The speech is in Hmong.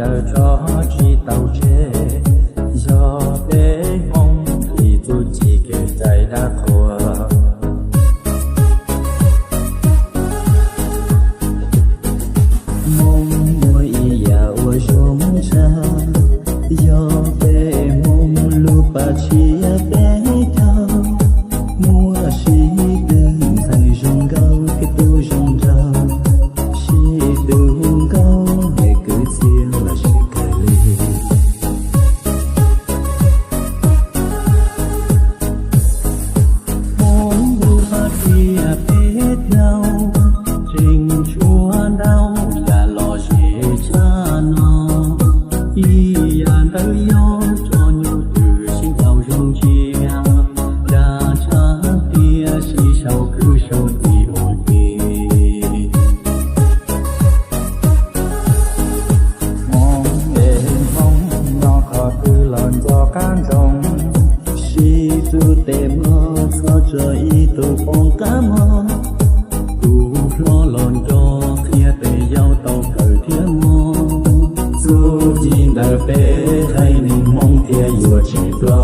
Tawv tso tsis tau tseg, yog peb Hmoob li txuj ci kev cai dab qhuas. Hmoob muaj ib yam uas zoo tshaj, yog peb Hmoob lub paj tsiab peb caug, muaj sib tw ntxhais zoo nkauj thiab tub zoo nraug, sib tw nkauj es kwv txhiaj los sis kawg li. Hmoob lub paj tsiab peb caug, tseem tshuav ntau yam lom zem tshaj no. Ib yam ntawd yog tso nyuj twm sib ntaus zoo ntsia, dag tshaj tias sib sau kwv sau tij ua ke. Hmoob es Hmoob nyob qhov twg los nco qab ntsoov, sib txuj tes mog txhob tso ib tug poob qab mog. Tus hlob los nco qhia tes yau tau kawm thiab mog. Txuj ci ntawm peb haiv neeg Hmoob thiaj yuav tsis ploj.